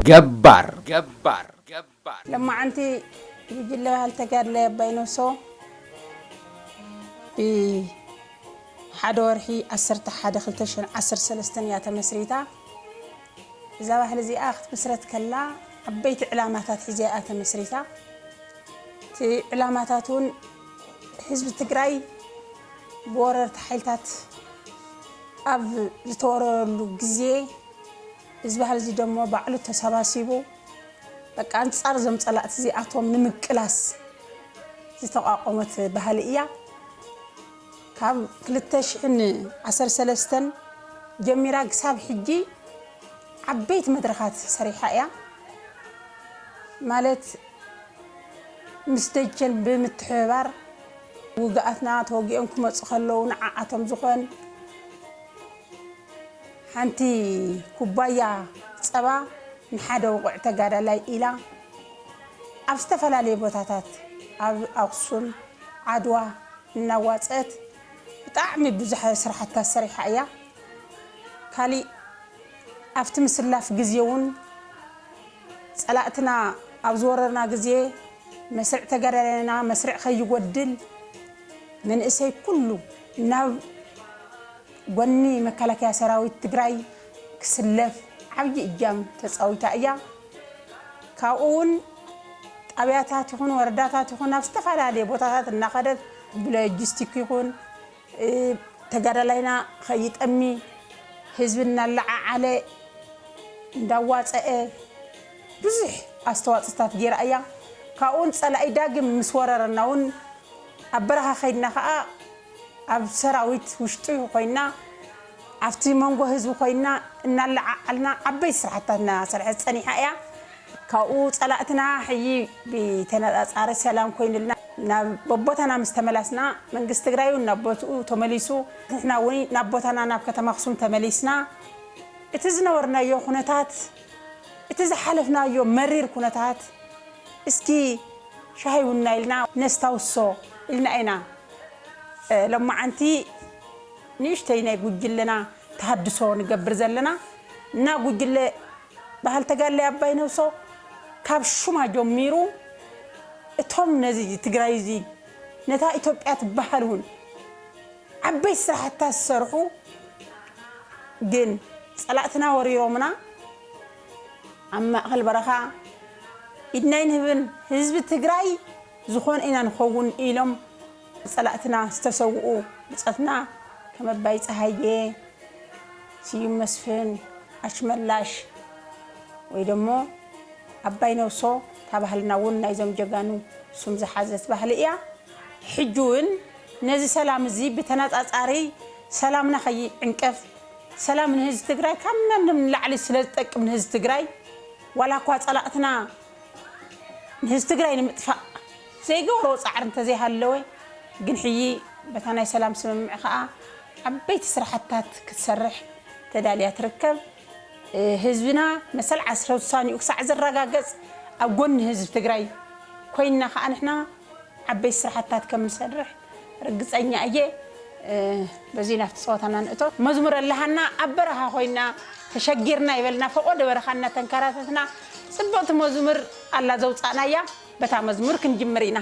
ገባር ገባር ገባር ለማዓንቲ ጉጅለ ባህሊ ተጋድላይ ኣባይ ነብሶ ብሓደ ወርሒ ዓሰርተ ሓደ ክልተ ሽሕን ዓሰርተ ሰለስተን እያ ተመስሪታ። እዛ ባህሊ እዚኣ ክትምስረት ከላ ዓበይቲ ዕላማታት ሒዛ እያ ተመስሪታ። እቲ ዕላማታት እውን ህዝቢ ትግራይ ብወረርቲ ሓይልታት ኣብ ዝተወረረሉ ግዜ እዚ ባህሊ እዚ ደሞ ባዕሉ ተሰባሲቡ በቃ ኣንጻር እዞም ጸላእቲ እዚኣቶም ንምቅላስ ዝተቋቆመት ባህሊ እያ። ካብ ክልተ ሽሕን ዓሰርተ ሰለስተን ጀሚራ ክሳብ ሕጂ ዓበይቲ መድረኻት ሰሪሓ እያ። ማለት ምስ ደጀን ብምትሕብባር ውግኣትና ተወጊኦም ክመፁ ከለዉ ንዓኣቶም ዝኾን ሓንቲ ኩባያ ጸባ ንሓደ ውቑዕ ተጋዳላይ ኢላ ኣብ ዝተፈላለየ ቦታታት ኣብ ኣኽሱም፣ ዓድዋ እናዋፀአት ብጣዕሚ ብዙሕ ስራሕታት ሰሪሓ እያ። ካሊእ ኣብቲ ምስላፍ ግዜ እውን ጸላእትና ኣብ ዝወረርና ግዜ መስርዕ ተጋዳላይና መስርዕ ከይጎድል መንእሰይ ኩሉ ናብ ጎኒ መከላከያ ሰራዊት ትግራይ ክስለፍ ዓብዪ እጃም ተፃዊታ እያ። ካብኡ እውን ጣብያታት ይኹን ወረዳታት ይኹን ናብ ዝተፈላለየ ቦታታት እናኸደት ብሎጂስቲክ ይኹን ተጋዳላይና ከይጠሚ ህዝቢ እናለዓዓለ እንዳዋፀአ ብዙሕ ኣስተዋፅኦታት ገይራ እያ። ካብኡውን ፀላኢ ዳግም ምስ ወረረና እውን ኣብ በረኻ ከይድና ከዓ ኣብ ሰራዊት ውሽጢ ኮይና ኣብቲ መንጎ ህዝቢ ኮይና እናለዓዓልና ዓበይቲ ስራሕትታት እናሰርሐት ፀኒሓ እያ። ካብኡ ፀላእትና ሕጂ ብተነፃፃሪ ሰላም ኮይኑልና ናብ በቦታና ምስ ተመላስና መንግስቲ ትግራይ እውን ናብ ቦትኡ ተመሊሱ ንሕና እውን ናብ ቦታና ናብ ከተማ ኣክሱም ተመሊስና እቲ ዝነበርናዮ ኩነታት እቲ ዝሓለፍናዮ መሪር ኩነታት እስኪ ሻሂ ቡና ኢልና ነስታውሶ ኢልና ኢና። ሎማዓንቲ ንእሽተይ ናይ ጉጅለና ተሃድሶ ንገብር ዘለና እና ጉጅለ ባህል ተጋዳላይ ኣባይ ነብሶ ካብ ሹማ ጀሚሩ እቶም ነዚ ትግራይ እዚ ነታ ኢትዮጵያ ትበሃል እውን ዓበይቲ ስራሕትታት ዝሰርሑ ግን ፀላእትና ወሪሮምና ኣብ ማእኸል በረኻ ኢድና ኣይንህብን ህዝቢ ትግራይ ዝኾን ኢና ንኸውን ኢሎም ፀላእትና ዝተሰውኡ ብፀትና ከም ኣባይ ፀሃየ፣ ስዩም መስፍን፣ ኣሽመላሽ ወይ ደሞ ኣባይ ነብሶ እታ ባህልና እውን ናይዞም ጀጋኑ ስም ዝሓዘት ባህሊ እያ። ሕጂ እውን ነዚ ሰላም እዚ ብተነፃፃሪ ሰላምና ከይዕንቀፍ ሰላም ንህዝቢ ትግራይ ካብ ማንም ንላዕሊ ስለ ዝጠቅም ንህዝቢ ትግራይ ዋላ እኳ ፀላእትና ንህዝቢ ትግራይ ንምጥፋእ ዘይገብርዎ ፃዕሪ እንተዘይሃለወ ግን ሕጂ በታ ናይ ሰላም ስምምዕ ከዓ ዓበይቲ ስራሕትታት ክትሰርሕ ተዳልያ ትርከብ። ህዝብና መሰል ዓስረ ውሳኔኡ ክሳዕ ዝረጋገፅ ኣብ ጎኒ ህዝቢ ትግራይ ኮይንና ከዓ ንሕና ዓበይቲ ስራሕትታት ከም ንሰርሕ ርግፀኛ እየ። በዚ ናብቲ ፀወታና ንእቶ። መዝሙር ኣለሃና ኣብ በረኻ ኮይና ተሸጊርና ይበልና ፈቆዶ በረኻ እናተንከራተትና ፅብቕቲ መዝሙር ኣላ ዘውፃእናያ። በታ መዝሙር ክንጅምር ኢና።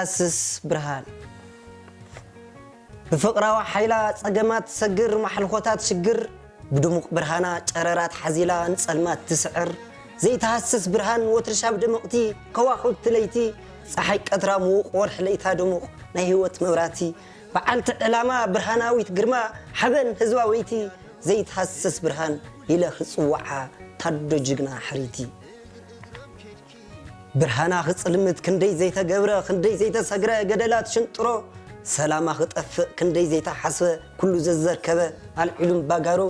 ዘይትሃስስ ብርሃን። ብፍቕራዊ ሓይላ ጸገማት ትሰግር፣ ማሕልኾታት ሽግር ብድሙቕ ብርሃና ጨረራት ሓዚላ ንጸልማት ትስዕር። ዘይትሃስስ ብርሃን ወትርሻብ ድምቕቲ ከዋኽብቲ ለይቲ፣ ጸሓይ ቀትራ ምዉቕ ወርሒ ለይታ ድሙቕ ናይ ህይወት መብራቲ፣ በዓልቲ ዕላማ ብርሃናዊት ግርማ ሓበን ህዝባዊቲ፣ ዘይትሃስስ ብርሃን ኢለ ክጽውዓ ታዶ ጅግና ሕሪቲ። ብርሃና ክጽልምት ክንደይ ዘይተገብረ ክንደይ ዘይተሰግረ ገደላት ሽንጥሮ፣ ሰላማ ክጠፍእ ክንደይ ዘይተሓስበ ኩሉ ዘዘርከበ ኣልዒሉም ባጋሮ።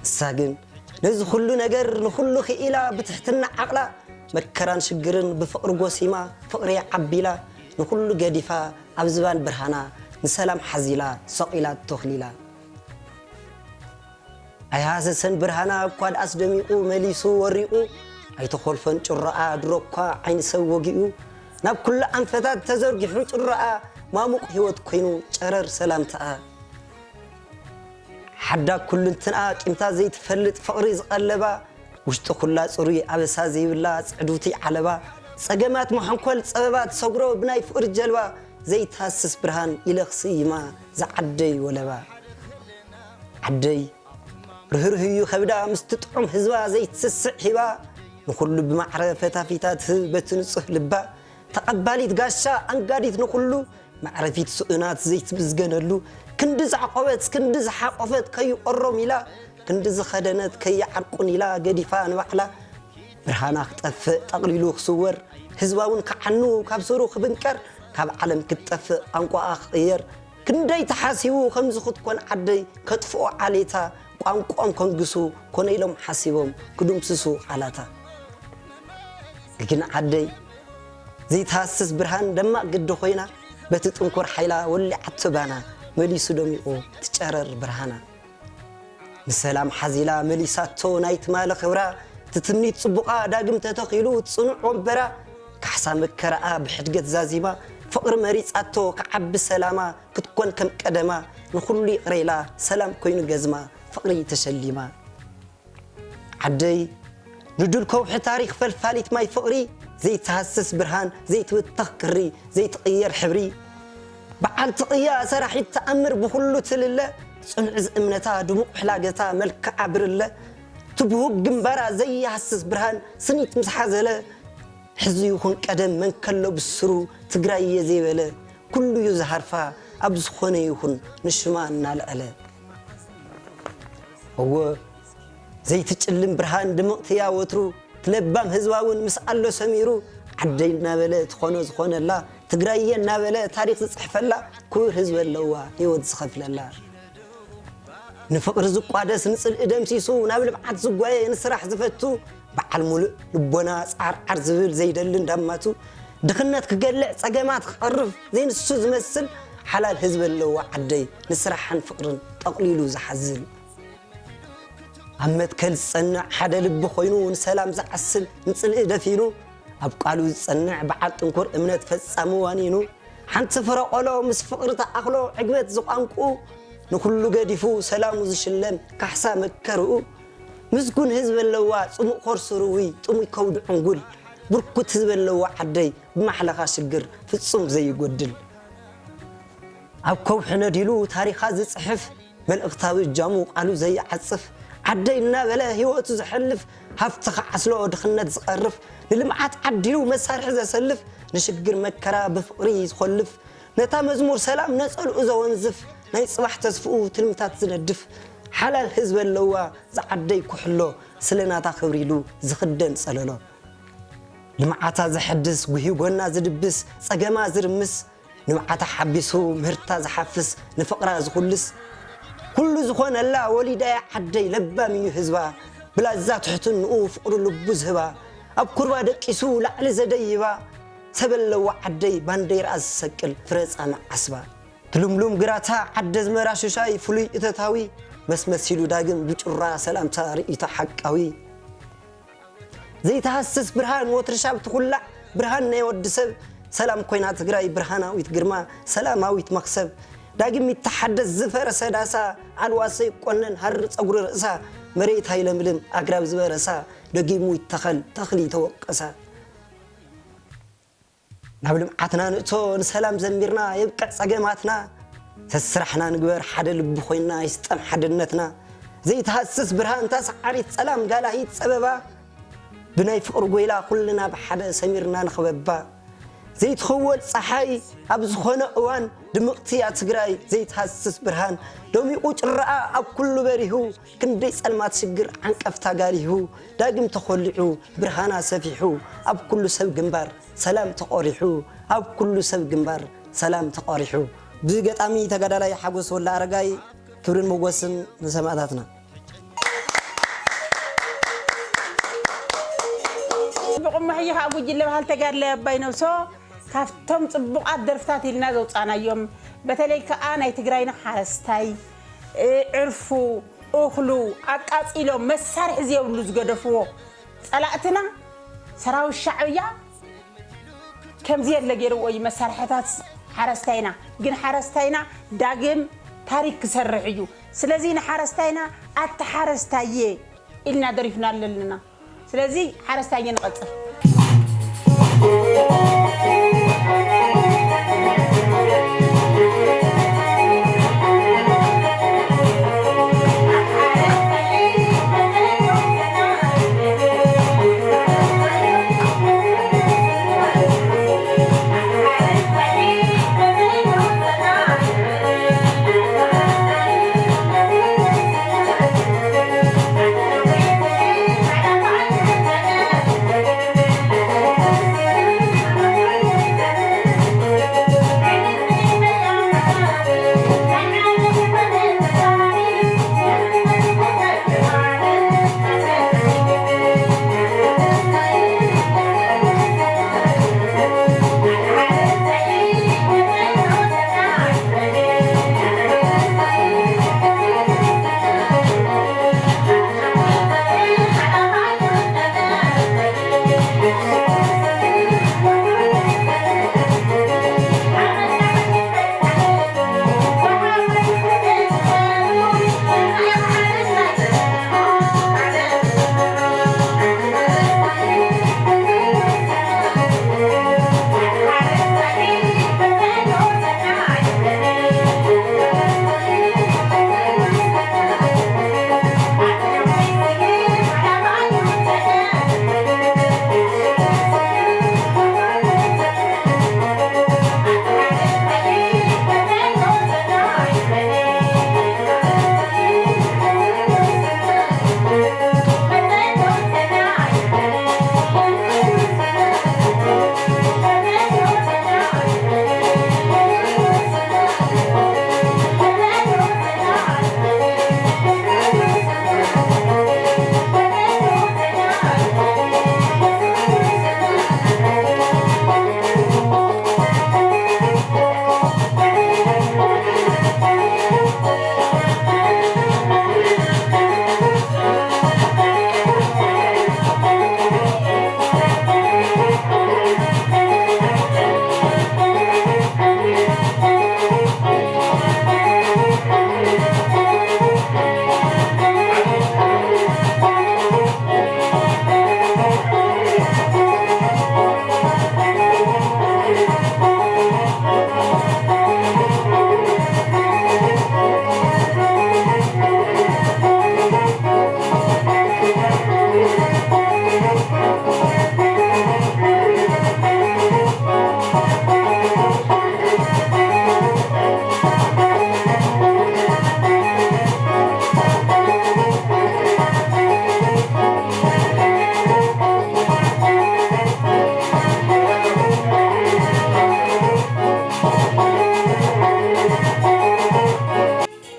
እሳ ግን ነዚ ኩሉ ነገር ንኹሉ ክኢላ ብትሕትና ዓቕላ መከራን ሽግርን ብፍቕሪ ጎሲማ ፍቕሪ ዓቢላ ንኹሉ ገዲፋ ኣብ ዝባን ብርሃና ንሰላም ሓዚላ ሰቒላ ተኽሊላ። ኣይሃሰሰን ብርሃና እኳ ደኣስ ደሚቑ መሊሱ ወሪቑ ኣይተኾልፈን ጭሮኣ ድሮ እኳ ዓይኒ ሰብ ወጊኡ ናብ ኩሉ ኣንፈታት ተዘርጊሑ ጭሮኣ ማሙቕ ህይወት ኮይኑ ጨረር ሰላምታኣ ሓዳ ኩልንትንኣ ቂምታ ዘይትፈልጥ ፍቕሪ ዝቐለባ ውሽጢ ኩላ ጽሩይ ኣበሳ ዘይብላ ጽዕዱቲ ዓለባ ጸገማት መሐንኮል ጸበባ ትሰግሮ ብናይ ፍቕሪ ጀልባ ዘይትሃስስ ብርሃን ኢለ ክስይማ ዝዓደይ ወለባ ዓደይ ርህርህዩ ከብዳ ምስቲ ጥዑም ህዝባ ዘይትስስዕ ሂባ ንኹሉ ብማዕረ ፈታፊታ ትህብ በቲ ንጹህ ልባ ተቐባሊት ጋሻ ኣንጋዲት ንኹሉ መዕረፊት ስኡናት ዘይትምዝገነሉ ክንዲ ዘዕቆበት ክንዲ ዝሓቆፈት ከይቆሮም ኢላ ክንዲ ዝኸደነት ከይዓርቁን ኢላ ገዲፋ ንባዕላ ብርሃና ክጠፍእ ጠቕሊሉ ክስወር ህዝባ እውን ክዓኑ ካብ ስሩ ክብንቀር ካብ ዓለም ክትጠፍእ ቋንቋኣ ክቕየር ክንደይ ተሓሲቡ ከምዚ ክትኮን ዓደይ ከጥፍኦ ዓሌታ ቋንቋኦም ከንግሱ ኮነ ኢሎም ሓሲቦም ክድምስሱ ቃላታ ግን ዓደይ ዘይትሃስስ ብርሃን ደማቕ ግዲ ኮይና በቲ ጥንኩር ሓይላ ወሊዓቶ ባና መሊሱ ደሚቑ ትጨረር ብርሃና ንሰላም ሓዚላ መሊሳቶ ናይ ትማሊ ክብራ ትትምኒት ጽቡቓ ዳግም ተተኺሉ ጽኑዕ ወንበራ ካሕሳ መከራኣ ብሕድገት ዛዚማ ፍቕሪ መሪጻቶ ክዓቢ ሰላማ ክትኮን ከም ቀደማ ንኹሉ ይቕረ ኢላ ሰላም ኮይኑ ገዝማ ፍቕሪ ተሸሊማ ዓደይ ንዱል ከውሒ ታሪኽ ፈልፋሊት ማይ ፍቕሪ ዘይትሃስስ ብርሃን ዘይትብተኽ ክሪ ዘይትቕየር ሕብሪ በዓልቲ ቅያ ሰራሒት ተኣምር ብኹሉ ትልለ ጽኑዕ ዝእምነታ ድሙቕ ሕላገታ መልክዓ ብርለ ትብሁግ ግንባራ ዘይሃስስ ብርሃን ስኒት ምስ ሓዘለ ሕዚ ይኹን ቀደም መን ከሎ ብስሩ ትግራይ እየ ዘይበለ ኩሉ እዩ ዝሃርፋ ኣብ ዝኾነ ይኹን ንሽማ እናልዐለ እወ ዘይትጭልም ብርሃን ድምቕቲ እያ ወትሩ ትለባም ህዝባ እውን ምስ ኣሎ ሰሚሩ ዓደይ እናበለ ትኾኖ ዝኾነላ ትግራይ እየ እናበለ ታሪክ ዝፅሕፈላ ክቡር ህዝቢ ኣለዋ ህይወት ዝኸፍለላ ንፍቕሪ ዝቋደስ ንፅልኢ ደምሲሱ ናብ ልምዓት ዝጓየ ንስራሕ ዝፈቱ በዓል ሙሉእ ልቦና ፃዕርዓር ዝብል ዘይደሊ እንዳማቱ ድኽነት ክገልዕ ፀገማት ክቐርፍ ዘይንሱ ዝመስል ሓላል ህዝቢ ኣለዋ ዓደይ ንስራሕን ፍቕርን ጠቕሊሉ ዝሓዝል ኣብ መትከል ዝጸንዕ ሓደ ልቢ ኮይኑ ንሰላም ዝዓስል ንጽልኢ ደፊኑ ኣብ ቃሉ ዝጸንዕ በዓል ጥንኩር እምነት ፈጻሚ ዋኒኑ ሓንቲ ፍረ ቆሎ ምስ ፍቕሪ ተኣኽሎ ዕግበት ዝቋንቁ ንኹሉ ገዲፉ ሰላሙ ዝሽለም ካሕሳ መከርኡ ምስጉን ህዝቢ ኣለዋ ጽሙቕ ኮርሱ ርውይ ጥሙይ ከውዲ ዕንጉል ብርኩት ህዝቢ ኣለዋ ዓደይ ብማሕለኻ ሽግር ፍጹም ዘይጎድል ኣብ ከውሒ ነዲሉ ታሪኻ ዝጽሕፍ መልእኽታዊ እጃሙ ቃሉ ዘይዓጽፍ ዓደይ እናበለ ህይወቱ ዘሕልፍ ሃፍቲ ክዓስሎ ድኽነት ዝቐርፍ ንልምዓት ዓዲሉ መሳርሒ ዘሰልፍ ንሽግር መከራ ብፍቕሪ ዝኾልፍ ነታ መዝሙር ሰላም ነጸልኡ ዘወንዝፍ ናይ ጽባሕ ተስፍኡ ትልምታት ዝነድፍ ሓላል ህዝቢ ኣለዋ ዝዓደይ ኩሕሎ ስለ ናታ ክብሪ ኢሉ ዝኽደን ጸለሎ ልምዓታ ዘሐድስ ጉሂ ጎና ዝድብስ ጸገማ ዝርምስ ንብዓታ ሓቢሱ ምህርታ ዝሓፍስ ንፍቕራ ዝኹልስ ኩሉ ዝኾነላ ወሊዳያ ዓደይ ለባም እዩ ህዝባ ብላዛ ትሕትንኡ ፍቕሪ ልቡ ዝህባ ኣብ ኩርባ ደቂሱ ላዕሊ ዘደይባ ሰብ ኣለዋ ዓደይ ባንዴርኣ ዝሰቅል ፍረ ጻምእ ዓስባ ትልምሉም ግራታ ዓደ ዝመራ ሽሻይ ፍሉይ እተታዊ መስመሲሉ ዳግም ብጭራ ሰላምታ ርእይቶ ሓቃዊ ዘይትሃስስ ብርሃን ወትርሻብ ትኹላዕ ብርሃን ናይ ወዲ ሰብ ሰላም ኮይና ትግራይ ብርሃናዊት ግርማ ሰላማዊት መኽሰብ ዳግም ይተሓደስ ዝፈረሰ ዳሳ ኣልዋሶ ይቆነን ሃሪ ፀጉሪ ርእሳ መሬት ሃይለምልም ኣግራብ ዝበረሳ ደጊሙ ይተኸል ተኽሊ ተወቀሳ ናብ ልምዓትና ንእቶ፣ ንሰላም ዘሚርና የብቅዕ ጸገማትና። ሰስራሕና ንግበር ሓደ ልቢ ኮይና፣ ይስጠም ሓድነትና። ዘይትሃስስ ብርሃን፣ እታ ሰዓሪት ጸላም፣ ጋላሂት ጸበባ። ብናይ ፍቕሪ ጎይላ፣ ኩልና ብሓደ ሰሚርና ንኽበባ። ዘይትኽወል ጸሓይ፣ ኣብ ዝኾነ እዋን፣ ድምቕቲ እያ ትግራይ። ዘይትሃስስ ብርሃን፣ ደሚቑ ጭራኣ፣ ኣብ ኩሉ በሪሁ። ክንደይ ጸልማት ሽግር፣ ዓንቀፍታ ጋሊሁ። ዳግም ተኾሊዑ፣ ብርሃና ሰፊሑ፣ ኣብ ኩሉ ሰብ ግንባር። ሰላም ተቖሪሑ፣ ኣብ ኩሉ ሰብ ግንባር ሰላም ተቖሪሑ። ብገጣሚ ተጋዳላይ ሓጎስ ወልደኣረጋይ። ክብርን ሞጎስን ንሰማእታትና። ጽቡቕ እሞ ሕጂ ከኣ ጉጅለ ባህሊ ተጋድላይ ኣባይ ነብሶ ካብቶም ጽቡቓት ደርፍታት ኢልና ዘውጻእናዮም፣ በተለይ ከኣ ናይ ትግራይና ሓረስታይ፣ እ፣ ዕርፉ፣ እኽሉ ኣቃጺሎም መሳርሒ ዘየብሉ ዝገደፍዎ ጸላእትና ሰራዊት ሻዕብያ ከምዚ የለ ገይርዎ እዩ መሳርሕታት ሓረስታይና። ግን ሓረስታይና ዳግም ታሪክ ክሰርሕ እዩ። ስለዚ ንሓረስታይና ኣታ ሓረስታየ ኢልና ደሪፍና ኣለና። ስለዚ ሓረስታየ ንቐጽል።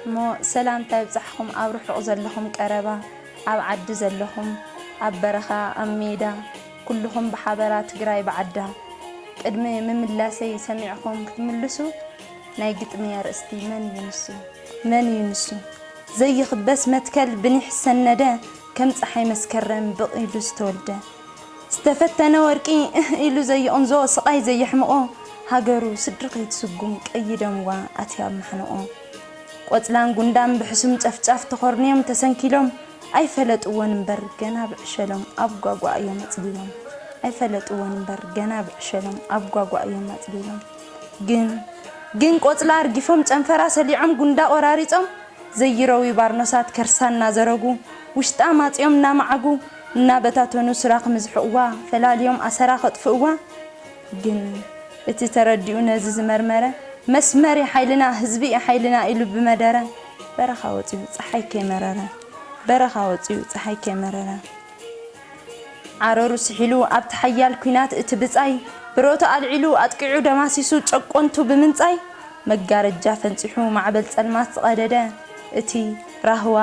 እሞ ሰላምታ ይብጻሕኹም፣ ኣብ ርሑቕ ዘለኹም ቀረባ፣ ኣብ ዓዲ ዘለኹም፣ ኣብ በረኻ፣ ኣብ ሜዳ፣ ኩልኹም ብሓበራ ትግራይ ብዓዳ። ቅድሚ ምምላሰይ ሰሚዕኹም ክትምልሱ፣ ናይ ግጥመይ ኣርእስቲ መን እዩ ንሱ? መን እዩ ንሱ? ዘይኽበስ መትከል ብኒሕ ሰነደ፣ ከም ጸሓይ መስከረም ብቕ ኢሉ ዝተወልደ። ዝተፈተነ ወርቂ እህ ኢሉ ዘይቕንዞ፣ ስቓይ ዘየሕምቖ፣ ሃገሩ ስድሪ ከይትስጉም ቀይደምዋ ኣትያ ኣብ ማሕንቖ። ቆጽላን ጉንዳን ብሕሱም ጨፍጫፍ ተኾርንዮም ተሰንኪሎም፣ ኣይፈለጥዎን እምበር ገና ብዕሸሎም ኣብ ጓጓ እዮም ኣጽሊሎም። ኣይፈለጥዎን እምበር ገና ብዕሸሎም ኣብ ጓጓ እዮም ኣጽሊሎም። ግን ግን ቆጽላ ኣርጊፎም ጨንፈራ ሰሊዖም ጉንዳ ቆራሪጾም ዘይረዊ ባርኖሳት ከርሳ እናዘረጉ ውሽጣ ማጽዮም እናመዓጉ እናበታተኑ ስራ ክምዝሕቕዋ ፈላልዮም ኣሰራ ከጥፍእዋ። ግን እቲ ተረዲኡ ነዚ ዝመርመረ መስመር ሓይልና ህዝቢ ሓይልና ኢሉ ብመደረ በረኻ ወፂኡ ፀሓይ ከይመረረ በረኻ ወፂኡ ፀሓይ ከይመረረ ዓረሩ ስሒሉ ኣብቲ ሓያል ኲናት እቲ ብጻይ ብረቱ ኣልዒሉ ኣጥቂዑ ደማሲሱ ጨቆንቱ ብምንጻይ መጋረጃ ፈንጺሑ ማዕበል ጸልማት ዝቐደደ እቲ ራህዋ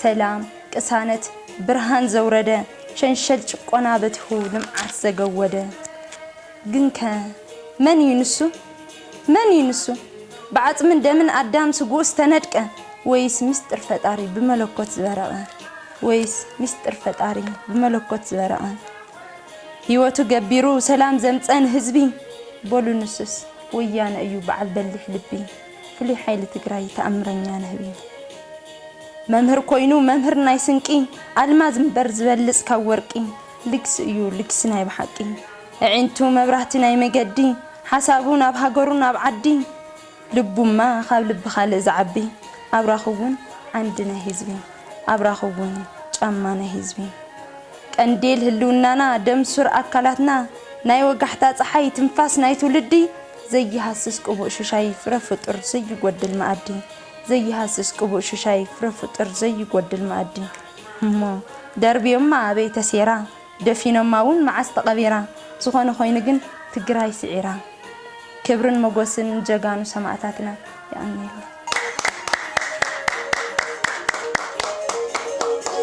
ሰላም ቅሳነት ብርሃን ዘውረደ ሸንሸል ጭቆና በቲኹ ልምዓት ዘገወደ ግንከ መን እዩ ንሱ? መን እዩ ንሱ? ብዓጽምን ደምን ኣዳም ስጉኡ ዝተነድቀ ወይስ ምስጢር ፈጣሪ ብመለኮት ዝበረቐ? ወይስ ምስጢር ፈጣሪ ብመለኮት ዝበረቐ? ህይወቱ ገቢሩ ሰላም ዘምጸ ንህዝቢ በሉ ንሱስ ወያነ እዩ በዓል በሊሕ ልቢ ፍሉይ ሓይሊ ትግራይ ተኣምረኛ ንህቢ መምህር ኮይኑ መምህር ናይ ስንቂ ኣልማዝ እምበር ዝበልጽ ካብ ወርቂ ልግሲ እዩ ልግሲ ናይ ብሓቂ ኣዒንቱ መብራህቲ ናይ መገዲ ሓሳቡ ናብ ሃገሩ ናብ ዓዲ ልቡማ ካብ ልቢ ካልእ ዝዓቢ ኣብራኹ እውን ዓንዲ ናይ ህዝቢ ኣብራኹ እውን ጫማ ናይ ህዝቢ ቀንዴል ህልውናና ደም ሱር ኣካላትና ናይ ወጋሕታ ፀሓይ ትንፋስ ናይ ትውልዲ ዘይሃስስ ቅቡእ ሽሻይ ፍረ ፍጡር ዘይጎድል መኣዲ ዘይሃስስ ቅቡእ ሽሻይ ፍረ ፍጡር ዘይጎድል መኣዲ እሞ ደርብዮማ ኣበይ ተሴራ ደፊኖማ እውን መዓስ ተቐቢራ ዝኾነ ኮይኑ ግን ትግራይ ስዒራ ክብርን ሞጎስን ንጀጋኑ ሰማእታትና የቐንየልና።